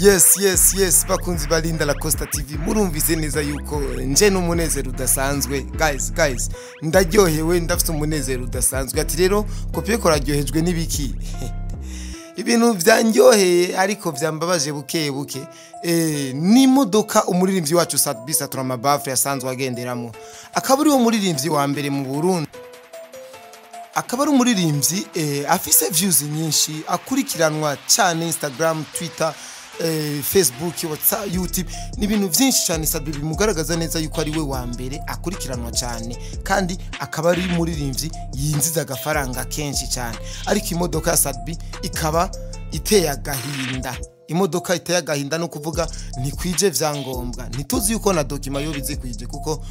Yes, bakunzi ba Linda La Costa TV, murumvise neza yuko nje n'umunezero udasanzwe. Guys, ndaryohewe, ndafite umunezero udasanzwe. Ati rero kopiye koraryohejwe n'ibiki? Ibintu byanryoheye ariko byambabaje buke buke, n'imodoka umuririmbyi wacu Sat-B Satura Mabafre yasanzwe agenderamo, akaba ari wo muririmbyi wa mbere mu Burundi, akaba ari umuririmbyi afise views nyinshi, akurikiranwa cyane Instagram, Twitter, Facebook, WhatsApp, YouTube, ni ibintu byinshi cyane. Sat-B bimugaragaza neza yuko ari we wa mbere akurikiranwa cyane, kandi akaba ari umuririmbyi yinjiza agafaranga kenshi cyane. Ariko imodoka ya Sat-B ikaba iteye agahinda. Imodoka iteye agahinda no kuvuga ntikwije vyangombwa, ntituzi yuko na document yo bizikwije, kuko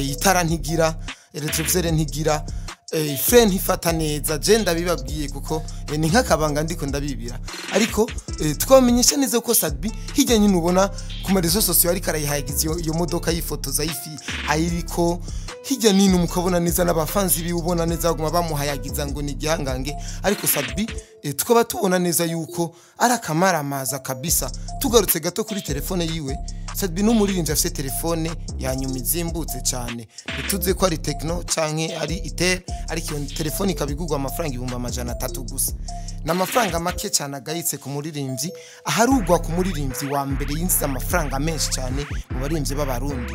itara ntigira, rétroviseur ntigira, frein ntifata neza. Je ndabibabwiye kuko ni nk'akabanga ndiko ndabibira, ariko twamenyesha neza ko Sat-B hirya nyine ubona ku ma réseaux sociaux ariko arayihayagiza iyo modoka, yifotoza yifi ayiriko hirya nino, mukabona neza n'abafanzi biwe, ubona neza baguma bamuhayagiza ngo ni igihangange. Ariko Sat-B tukaba tubona neza yuko ari akamaramaza kabisa. Tugarutse gato kuri telefone yiwe, Sat-B n'umuririmbyi afise telefone ya nyuma izimbutse cyane, ntituze ko ari Tecno canke ari Itel, ariko iyo telefone ikaba igurwa amafaranga 300,000 gusa. Ni amafaranga make cyane agayitse ku muririmbyi aharugwa ku muririmbyi wa mbere yinjiza amafaranga menshi cyane mu baririmbyi b'Abarundi.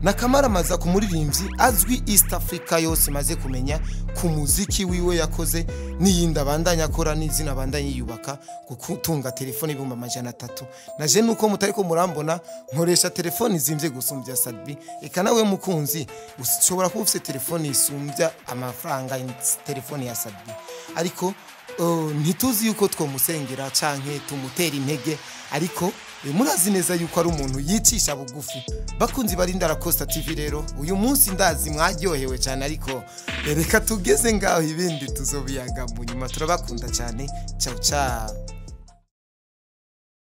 Nakamaramaza ku muririmbyi azwi East Africa yose imaze kumenya ku muziki wiwe yakoze n'iyindi abandanya akora n'izina abandanya yiyubaka, gutunga telefone 300,000. Naje nuko mutariko murambona nkoresha telefone izimvye gusumbya Sat-B. Eka nawe mukunzi ushobora kuba ufise telefone isumbya amafaranga telefone ya Sat-B, ariko ntituzi yuko twomusengera canke tumutera intege, ariko murazi neza yuko ari umuntu yicisha bugufi. Bakunzi ba Linda La Costa TV, rero uyu munsi ndazi mwaryohewe cyane, ariko reka tugeze ngaho, ibindi tuzobiyaga mu nyuma. Turabakunda cyane. Ciao ciao.